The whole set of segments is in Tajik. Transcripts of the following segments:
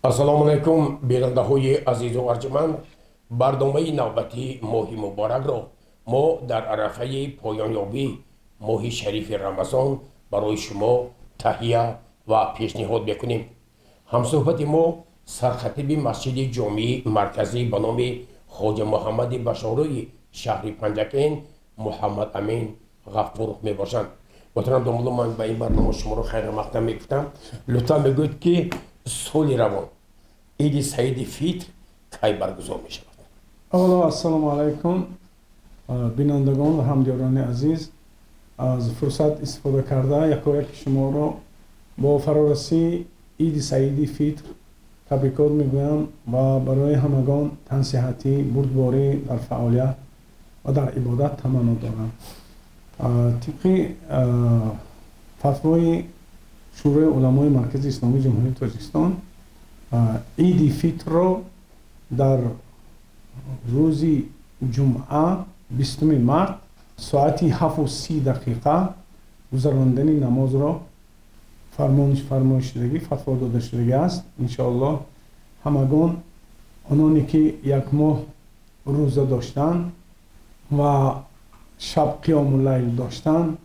Ассалому алайкум, бинандаҳои азизу арҷманд. Барномаи навбатии моҳи муборакро мо дар арафаи поёнёбии моҳи шарифи Рамазон барои шумо таҳия ва пешниҳод мекунем. Ҳамсӯҳбати мо сархатиби масҷиди ҷомии марказӣ ба номи Хоҷа Муҳаммади Башорои шаҳри Панҷакент Муҳаммад Амин Ғафуров мебошанд. Муҳтарам домулло, ман ба ин барнома шуморо хайрмақдам мегуфтам. Лутфан бигӯед, ки соли равон иди саиди фитр кай баргузор мешавад? Аввало, ассалому алайкум, бинандагон ва ҳамдиёрони азиз. Аз фурсат истифода карда, якояки шуморо бо фарорасии иди саиди фитр табрикот мегӯям ва барои ҳамагон тансиҳатӣ, бурдборӣ дар фаъолият ва дар ибодат таманно дорам. Тибқи фатвои Шӯрои уламои Маркази Исломии Ҷумҳурии Тоҷикистон, иди фитрро дар рӯзи ҷумъа, 20 март, соати 7:30 гузарондани намозро фармоишшудагӣ, фатво додашудагӣ аст. Иншоаллоҳ, ҳамагон ононе ки як моҳ рӯза доштанд ва шаб қиёмуллайл доштанд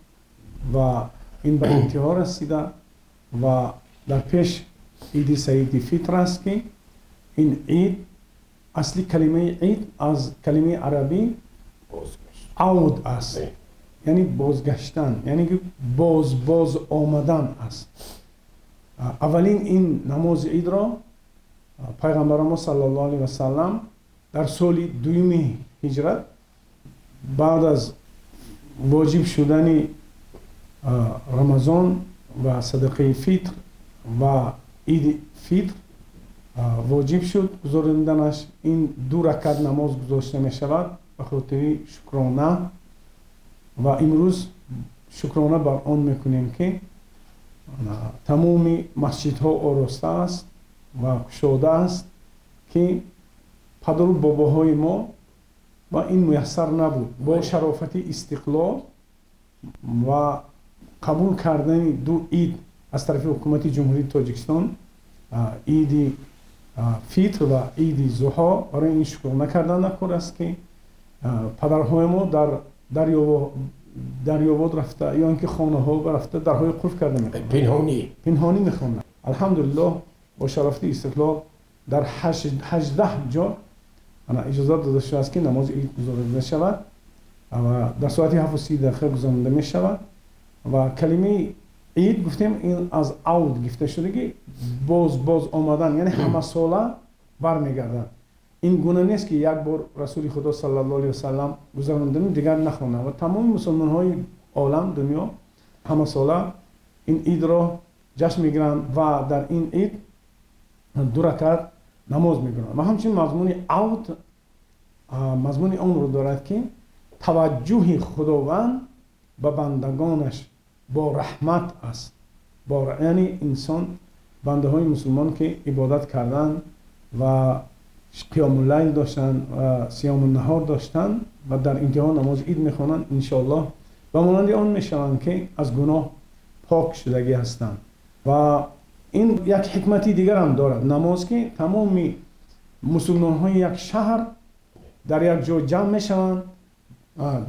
ва ин ба интиҳо расида ва дар пеш иди саиди фитр аст, ки ин ид, асли калимаи ид аз калимаи арабӣ авд аст, яъне бозгаштан, яъне ки боз омадан аст. Аввалин ин намози идро пайғамбари мо саллаллоҳу алайҳи васаллам дар соли дуюми ҳиҷрат, баъд аз воҷиб шудани Рамазон ва садақаи фитр ва иди фитр воҷиб шуд гузаронданаш. Ин ду ракат намоз гузошта мешавад ба хотири шукрона ва имрӯз шукрона бар он мекунем, ки тамоми масҷидҳо ороста аст ва кушода аст, ки падару бобоҳои мо ба ин муяссар набуд. Бо шарофати истиқлол ва қабул кардани ду ид аз тарафи ҳукумати Ҷумҳурии Тоҷикистон, иди фитр ва иди зуҳо, барои ин шукрона кардан накор аст, ки падарҳои мо дар дарёвод рафта ё ин ки хонаҳо рафта, дарҳои қулф карда мехонанд. Пинҳонӣ. Пинҳонӣ мехонанд. Алҳамдулиллоҳ, бо шарофати истиқлол дар 18 ҷо иҷозат дода шудааст, ки намози ид гузаронида шавад ва дар соати 7:30 гузаронида мешавад. Ва калимаи ид, гуфтем, ин аз авд гирифта шуда, ки боз омадан, яъне ҳамасола бармегардад. Ин гуна нест, ки як бор Расули Худо саллаллоҳу алайҳи васаллам гузаронидану дигар нахонад, ва тамоми мусулмонҳои олам, дунё ҳамасола ин идро ҷашн мегиранд ва дар ин ид ду ракат намоз мегиранд. Ва ҳамчунин мазмуни авд мазмуни онро дорад, ки таваҷҷӯҳи Худованд ба бандагонаш бо раҳмат аст, яъне инсон, бандаҳои мусулмон, ки ибодат карданд ва қиёмуллайл доштанд ва сиёмуннаҳор доштанд ва дар интиҳо намози ид мехонанд, иншоаллоҳ ба монанди он мешаванд, ки аз гуноҳ пок шудагӣ ҳастанд. Ва ин як ҳикмати дигарам дорад намоз, ки тамоми мусулмонҳои як шаҳр дар як ҷо ҷамъ мешаванд,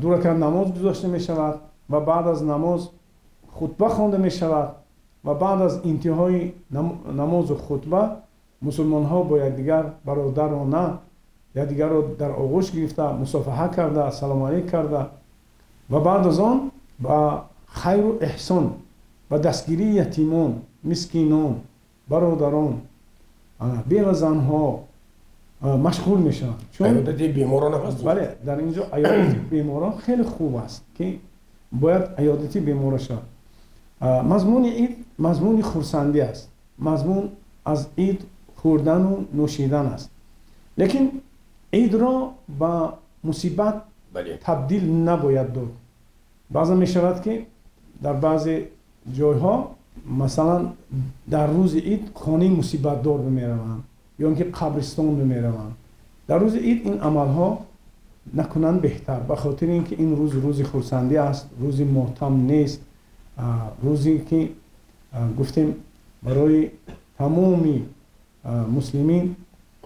ду ракат намоз гузошта мешавад ва баъд аз намоз хутба хонда мешавад ва баъд аз интиҳои намозу хутба мусулмонҳо бо якдигар бародарона якдигарро дар оғӯш гирифта, мусофаҳа карда, салому алейк карда ва баъд аз он ба хайру эҳсон, ба дастгирии ятимон, мискинон, бародарон, бевазанҳо машғул мешаванд. Аёдати беморон ҳам ҳаст. Бале, дар ин ҷо аёдати беморон хеле хуб аст, ки бояд аёдати бемора шавад. Мазмуни ид мазмуни хурсандӣ аст, мазмун аз ид хӯрдану нӯшидан аст, лекин идро ба мусибат табдил набояд дод. Баъзан мешавад, ки Дар баъзе ҷойҳо, масалан, дар рӯзи ид хонаи мусибатдор бимераванд ё ин ки қабристон бимераванд. Дар рӯзи ид ин амалҳо накунанд беҳтар, ба хотири ин ки ин рӯз рӯзи хурсандӣ аст, рӯзи мотам нест, рӯзе ки гуфтем барои тамоми муслимин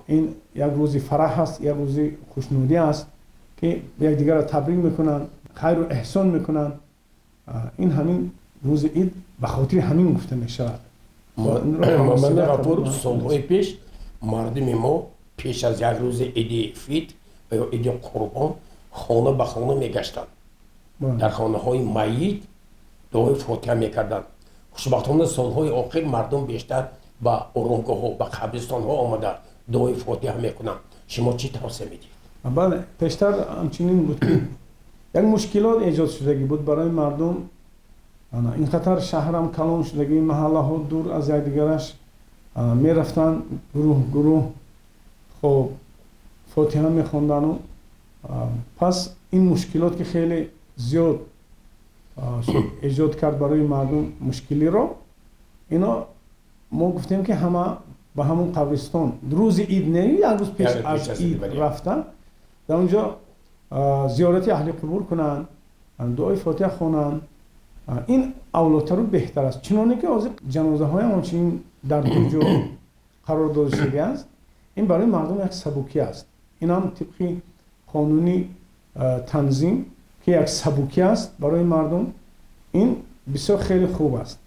ин як рӯзи фараҳ аст, як рӯзи хушнудӣ аст, ки якдигарро табрик мекунанд, хайру эҳсон мекунанд. Ин ҳамин рӯзи ид ба хотири ҳамин гуфта мешавад. Муҳаммад Ғафур, солҳои пеш мардуми мо пеш аз як рӯзи иди фитр ва ё иди қурбон хона ба хона мегаштанд, дар хонаҳои майит дуои фотиҳа мекарданд. Хушбахтона, солҳои охир мардум бештар ба оромгоҳҳо, ба қабристонҳо омада дуои фотиҳа мекунанд. Шумо чӣ тавсия медиҳед? Бале, пештар ҳамчунин буд, ки як мушкилот эҷод шудагӣ буд барои мардум. Ин қатар шаҳрам калон шудагӣ, маҳаллаҳо дур аз якдигараш, мерафтанд гурӯҳ гурӯҳ, хоб, фотиҳа мехондану пас ин мушкилот, ки хеле зиёд эҷод кард барои мардум мушкилиро, ино мо гуфтем, ки ҳама ба ҳамон қабристон рӯзи ид не, як рӯз пеш аз ид рафта, дар онҷо зиёрати аҳли қубур кунанд, дуои фотиҳа хонанд. Ин авлотару беҳтар аст, чуноне ки ҳозир ҷанозаҳоям ҳамчунин дар ду ҷо қарор дода шудааст. Ин барои мардум як сабукӣ аст. Инам тибқи қонуни танзим, ки як сабукӣ аст барои мардум, ин бисёр хеле хуб аст.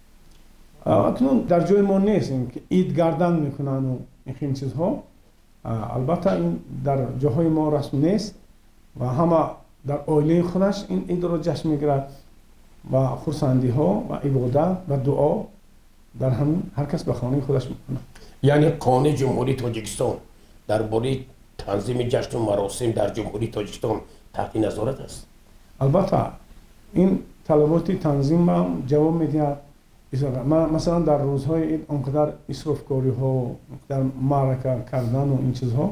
Акнун дар ҷои мо нест, ки идгардан мекунанду ин хел чизҳо. Албатта, ин дар ҷоҳои мо расм нест ва ҳама дар оилаи худаш ин идро ҷашн мегирад ва хурсандиҳо ва ибодат ва дуо дар ҳамин ҳар кас ба хонаи худаш мекунад. Яъне қонуни Ҷумҳурии Тоҷикистон дар бораи танзими ҷашну маросим дар Ҷумҳурии Тоҷикистон таҳти назорат аст? Албатта, ин талаботи танзимам ҷавоб медиҳад. Масалан, дар рӯзҳои ид он қадар исрофкориҳо, он қадар маърака кардану ин чизҳо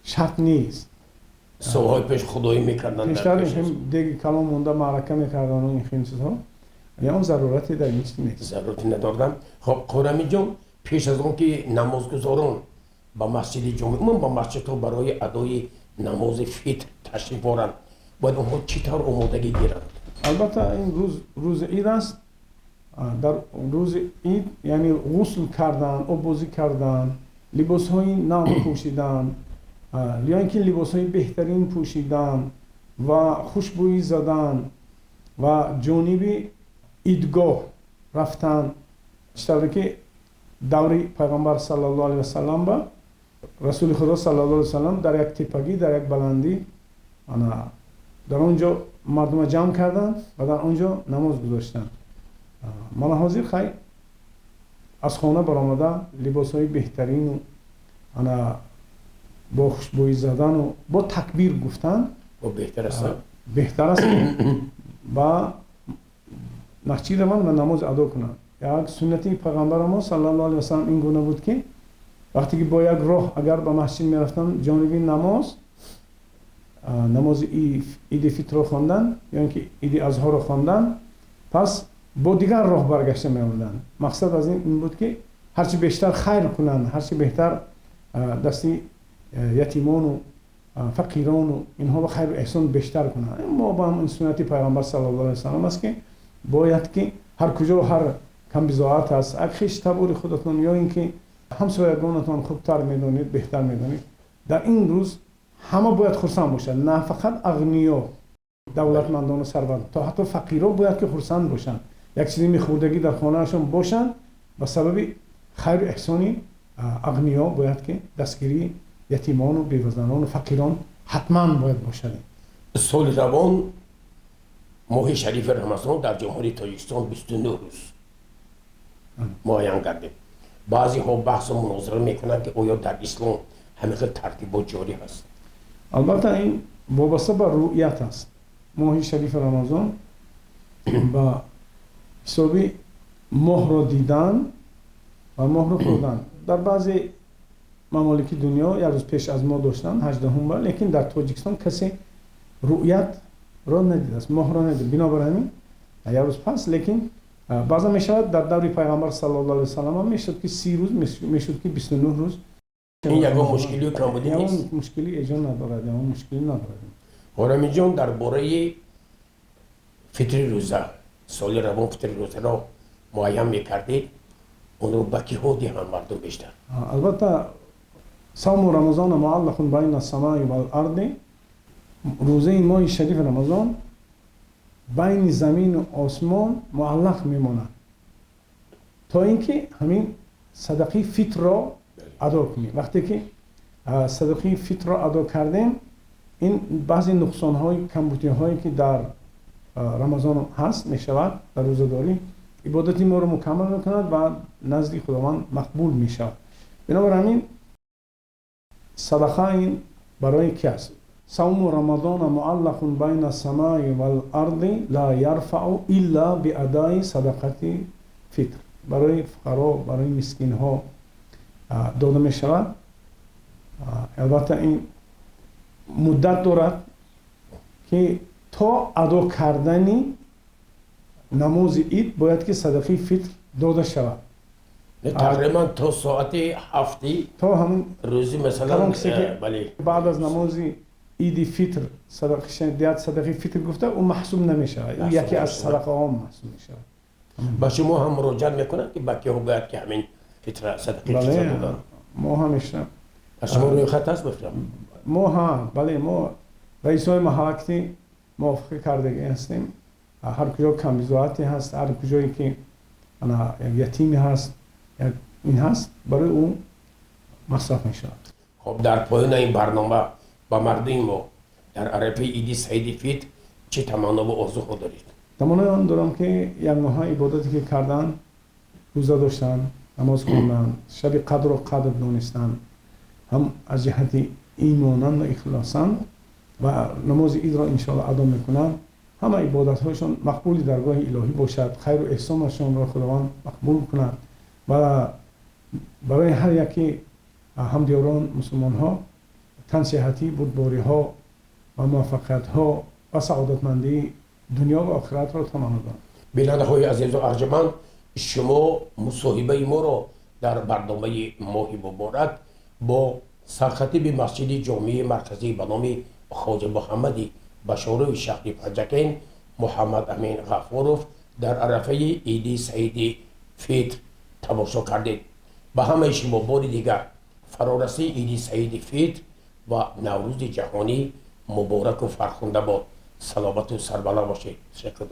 шарт нест. Солҳои пеш худоӣ мекарданд. Пештар деги калон монда маърака мекардану ин хел чизҳо, он зарурате дар ин чиз нест. Зарурате надордам. Хоб, Қорамиҷон, пеш аз он ки намозгузорон ба масҷиди ҷомеъ, умуман ба масҷидҳо барои адои намози фитр ташриф боранд, бояд онҳо чӣ тавр омодагӣ гиранд? Албатта, ин рӯз рӯзи ид аст. Дар рӯзи ид, яъне, ғусл кардан, оббозӣ кардан, либосҳои нав пӯшидан ё ин ки либосҳои беҳтарин пӯшидан ва хушбӯӣ задан ва ҷониби идгоҳ рафтан, чӣ тавре ки даври Пайғамбар саллаллоҳу алайҳи васаллам ба Расули Худо саллаллоҳу алайҳи васаллам дар як теппагӣ, дар як баландӣ, ана дар он ҷо мардума ҷамъ карданд ва дар он ҷо намоз гузоштанд. Мана ҳозир, хай, аз хона баромада, либосҳои беҳтарину ана бо хушбӯӣ задану бо такбир гуфтан беҳтар аст, ба масҷид раванд ва намоз адо кунанд. Як суннати пайғамбари мо саллаллоҳу алайҳи васаллам ин гуна буд, ки вақте ки бо як роҳ агар ба масҷид мерафтанд ҷониби намоз, намози иди фитрро хондан ё ин ки иди азҳоро хондан, пас бо дигар роҳ баргашта меомаданд. Мақсад аз ин ин буд, ки ҳарчи бештар хайр кунанд, ҳарчи беҳтар дасти ятимону фақирону инҳо ба хайру эҳсон бештар кунанд. Мо ба ин суннати Пайғамбар саллаллоҳу алайҳи васаллам аст, ки бояд ки ҳар куҷо ҳар камбизоат аст, ак хеш табори худатон ё ин ки ҳамсоягонатон, хубтар медонед, беҳтар медонед, дар ин рӯз ҳама бояд хурсанд бошад, на фақат ағниё, давлатмандону сарват, то ҳатто фақиро бояд ки хурсанд бошанд, як чизи мехӯрдагӣ дар хонаашон бошанд. Ба сабаби хайру эҳсони ағниё бояд ки дастгирии ятимону бевазанону фақирон ҳатман бояд бошад. Соли равон моҳи шарифи Рамазон дар Ҷумҳурии Тоҷикистон 29 рӯз муайян гардид. Баъзеҳо баҳсу мунозира мекунанд, ки оё дар ислом ҳамин хел тартибот ҷорӣ ҳаст? Албатта, ин вобаста ба рӯъят аст. Моҳи шарифи Рамазон ба ҳисоби моҳро дидан ва моҳро хӯрдан. Дар баъзе мамолики дунё як рӯз пеш аз мо доштанд, 18-ум ба, лекин дар Тоҷикистон касе рӯъятро надидааст, моҳро надид. Бинобар ҳамин як рӯз пас, лекин Баъзан мешавад дар даври Пайғамбар саллаллоҳу алайҳи васаллам ҳам мешуд, ки 30 рӯз мешуд, ки 29 рӯз. Ин ягон мушкилию камбудӣ нест? Мушкилӣ эҷод надорад, ягон мушкилӣ надорад. Ҳорамиҷон, дар бораи фитри рӯза, соли равон фитри рӯзаро муайян мекардед, онро ба киҳо диҳанд мардум бештар? Албатта, савму рамазона муаллақун байна самаи вал арди, рӯзаи моҳи шарифи Рамазон байни замину осмон муаллақ мемонад, то ин ки ҳамин садақаи фитрро адо кунем. Вақте ки садақаи фитрро адо кардем, ин баъзе нуқсонҳои, камбудиҳое, ки дар Рамазон ҳаст, мешавад, дар рӯзадорӣ ибодати моро мукаммал мекунад ва назди Худованд мақбул мешавад. Бинобар ҳамин садақа ин барои ки аст? Савму рамазона муаллақун байна самаи вал арди ла ярфау илла биадаи садақати фитр. Барои фуқаро, барои мискинҳо дода мешавад. Албатта, ин муддат дорад, ки то адо кардани намози ид бояд ки садақаи фитр дода шавад. Тақрибан то соати 7-и то ҳамин рӯзи, масалан. Баъд аз намози иди фитр диҳад, садақаи фитр гуфта, ӯ маҳсуб намешавад, ӯ яке аз садақаҳо маҳсуб мешавад. Ба шумо ҳам муроҷиат мекунанд, ки ба киҳо бояд ки ҳамин фитра, садақаи фитра доданд? Мо ҳамеша Аз шумо рӯйхат ҳаст, бифирам? Мо ҳа, бале, мо раисҳои маҳаллакти мувофиқа кардагӣ ҳастем. Ҳар куҷо камбизоате ҳаст, ҳар куҷое ки ана як ятиме ҳаст, як ин ҳаст, барои ӯ масраф мешавад. Хоб, дар поёни ин барнома ба мардуми мо дар арафаи иди саиди фитр чӣ таманнову орзуҳо доред? Таманнои он дорам, ки як моҳа ибодате ки карданд, рӯза доштанд, намоз хонданд, шаби қадрро қадр донистанд, ҳам аз ҷиҳати имонан ва ихлосан, ва намози идро иншоалло адо мекунанд, ҳама ибодатҳояшон мақбули даргоҳи илоҳӣ бошад, хайру эҳсонашонро Худованд мақбул кунад ва барои ҳар яке ҳамдиёрон мусулмонҳо тансиҳатӣ, бурдбориҳо ва муваффақиятҳо ва саодатмандии дунё ва охиратро таманно дорам. Бинандаҳои азизу арҷманд, шумо мусоҳибаи моро дар барномаи моҳи муборак бо сархатиби масҷиди ҷомеи марказӣ ба номи Хоҷа Муҳаммади Башорови шаҳри Панҷакент Муҳаммад Амин Ғафуров дар арафаи иди саиди фитр тамошо кардед. Ба ҳамаи шумо бори дигар фарорасии иди саиди фитр ва Наврӯзи ҷаҳонӣ мубораку фархунда бод. Саломату сарбаланд бошед. Ташаккур.